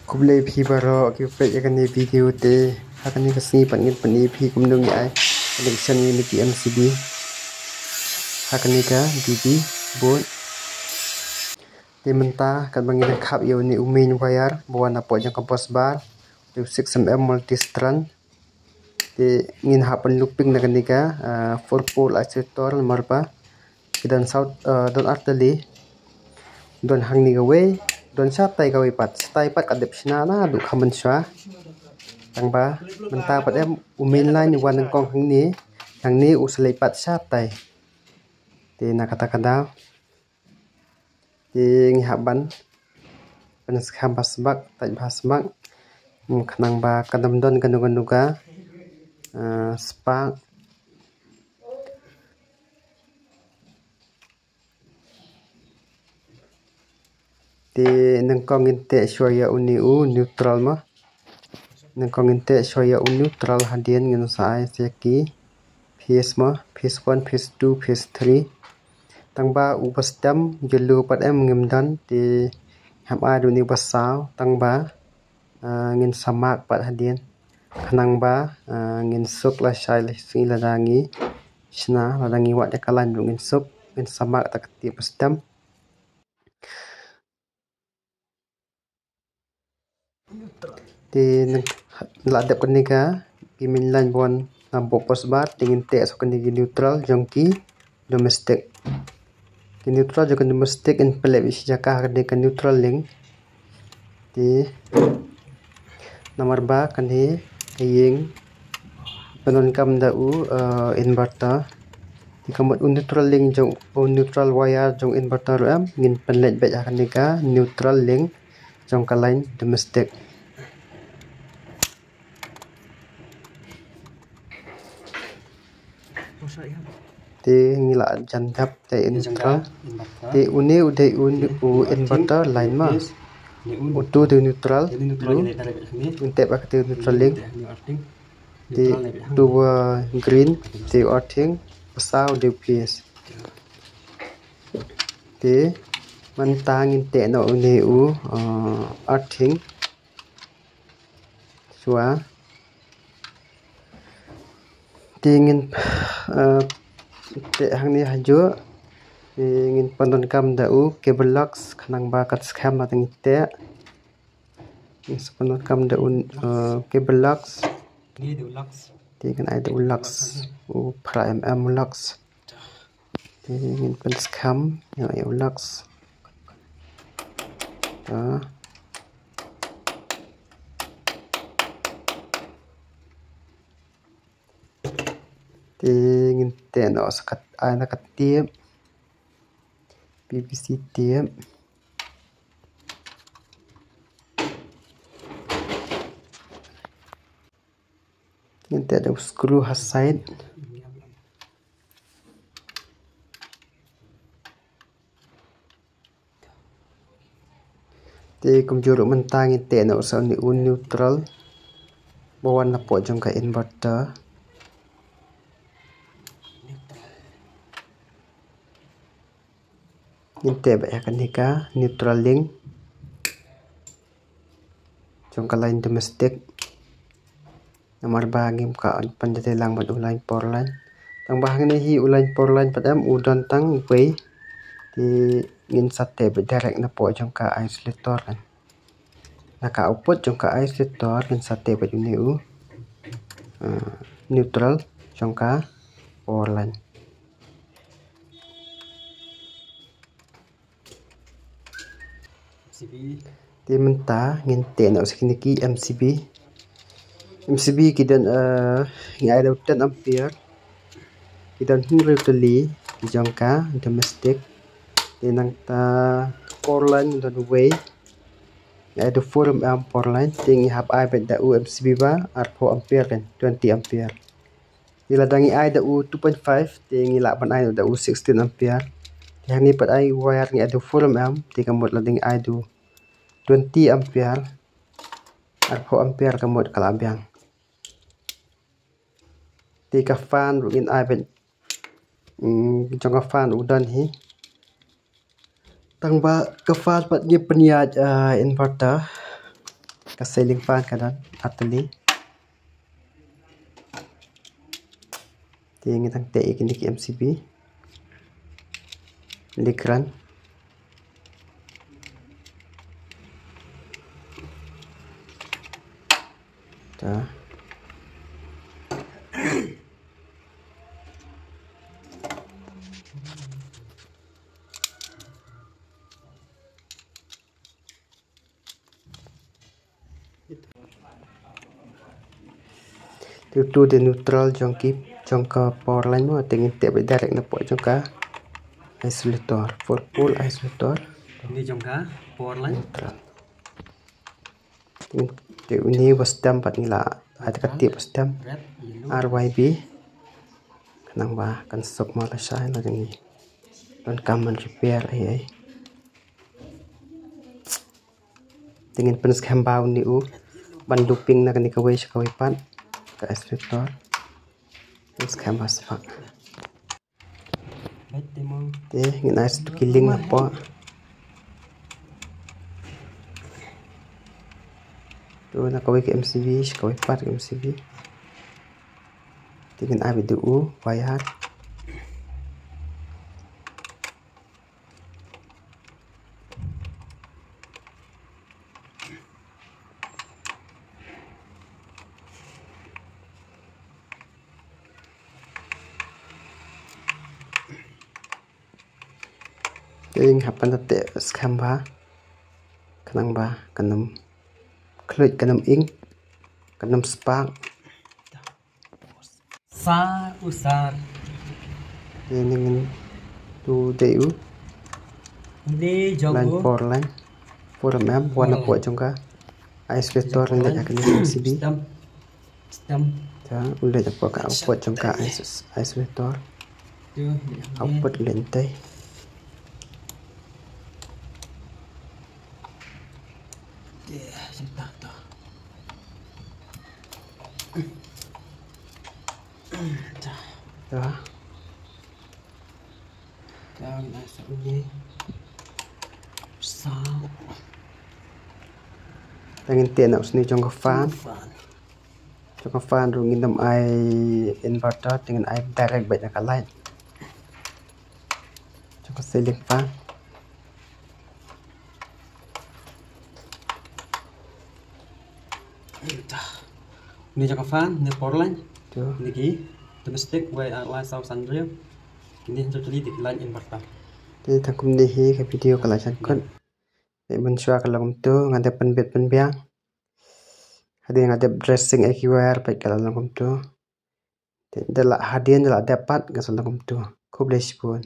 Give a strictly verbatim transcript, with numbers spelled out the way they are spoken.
Khublei phi baroh ki peit ïa kane video te. Ha kane ka sngi pat ngin pyni phi kumno ngi ai connection ïa kine ki M C B ha kane ka B B board. Te mynta katba ngin khap ïa une u main wire ba wan hapoh jong ka bus bar, te six M M multi strand. Te ngin hap ban looping na kane ka, ah, four pole isolator namar ba ki don saw, ah, don artylli. Don hangne kawei, don shatai kawei pat. Shatai pat ka dep shna naduh kha mynshuwa. Tang ba mynta pat em u main line u wan nyngkong hangne, hangne u sa leit pat shatai. Te na kata ka daw te ngi hap ban pynskhem bha sbak, tait bha sbak. Hmm, khnang ba kan ym don kano kano ka, ah, spark. Te nyngkong ngin teh shuwa ïa une u neutral mo. Nyngkong ngin teh shuwa ïa u neutral hadien ngin sa ai sa ki phase mo, phase one, phase two, phase three. Tang ba u ba stem yellow pat em ngim don, te hap ai da une u ba saw, tang ba, ah, ngin sa mark pat hadien. Khnang ba, ah, ngin suk lashai lashisngi lada ngi shna, lada ngi wad ïa ka line ruh ngin suk, ngin sa mark da ka tip ba stem. Te nang la dep kane ka, ki main line ba wan na bus bar, te ngin teh sa kane ki neutral jong ki domestic. Ki neutral jong ki domestic ngin pynleh beit shi jaka ha kane ka neutral link. Te namar ba kane ka ïing pyndonkam da u, eh, inverter. Te ka mut u neutral link jong, u neutral wire jong inverter ruh em ngin pynleh beit ha kane ka neutral link jong ka line domestic. Te ngi la jan dap te inverter. Te une u dei u, u inverter line ma. Utu dei neutral. Ngin teh ba ka te neutral link. Te utu ba green te u earthing, ba saw dei u phase. Te mynta ngin teh noh une u, uh, earthing. Shuwa. Te ngin, uh, teh hangne hajuh. Te ngin pyndonkam da u cable lux khnang ba kan skhem lada ngi teh. Ngin sa pyndonkam da u, uh, cable lux. Te ngan ai da u lux, u phra M M lux. Te ngin pynskhem ïa u lux. Ta. Te ngin teh noh sa kat, ai na ka tape, P V C tape. Ngin teh da u screw ha side. Te kumjuh ruh mynta ngin teh noh sa une u neutral ba wan napoh jong ka inverter. Ngin teh beit ha kane ka neutral link jong ka line domestic. Namar ba ngim kwah ban jatei lang bad u line power line. Tang ba hangne hi u line power line pat em u don tang uwei. Te ngin sa teh beit direct napoh jong ka isolator kan. Na ka output jong ka isolator ngin sa teh beit une u, ah, neutral jong ka power line. Te mynta ngin teh noh sa kine ki M C B. M C B ki don, eh, ngi ai da u ten ampere. Ki don hynriew tylli ki jong ka domestic. Te nangta power line don uwei. Ngi ai da u four M M power line. Te ngi hap ai beit da u M C B ba arphew ampere kan, twenty ampere. Te lada ngi ai da u two point five, te ngi lah ban ai da u sixteen ampere. Te hangne pat ai wire ngi ai da u four M M, te ka mut lada ngi ai da u twenty ampere, arphew ampere ka mut ka la biang. Te ka fan ruh ngin ai beit, mm, jong ka fan u don hi. Tang ba ka fan pat ngin pynïaid, ah, inverter. Ka ceiling fan ka don artylli. Te ngi dang teh ïa kine ki M C B. Likran. Ta. Te utu u dei neutral jong ki, jong ka power line mo, te ngin teh beit direct napoh jong ka isolator, four pole isolator. Ni jong ka power line. Neutral. Te une ba stem pat ngi la, ai te ka tip ba stem. Red, yellow. R Y B. Khnang ba kan suk mo lashai la jong ngi. Donkam ban repair ei ei. Te ngin pynskhem bha une u ban looping na kane kawei sha kawei pat ka isolator. Pynskhem bha spah. Te ngin ai sa tu ki link napoh. Tu na kawei ka M C B sha kawei pat ka M C B. Te ngin ai beit u wire. Te ngin hap ban teh skhem bha khnang ba kan ym khluit, kan ym ing, kan ym spark. Sar u sar. Te ngin tu dei u. Une jong line u. Four line. Four M M, wan napoh jong ka isolator, leit ha kane ka M C B. Stem. Stem. Ta, u leit napoh ka output jong ka is-, isolator. Tu, output leit tei. Te, senta ta. Ta. Ta. Ta, ngin ai sa une. Sa. Te ngin teh na u sni jong ka fan. Fan. Jong ka fan ruh ngin ym ai inverter, te ngin ai direct beit na ka light. Jong ka ceiling fan. Une jong ka fan, une power line. To. Une ki domestic, wei ar lai saw san hynriew. Kine hynriew tylli dei ki line inverter. Te tang kumne hi ka video ka la jan kut. Te mynshuwa ka long kumto, nga dep pynbit pynbiang. Hadien nga dep dressing ïa ki wire pat ka la long kumto. Te da la hadien da la dep pat ka sa long kumto. Khublei shibun.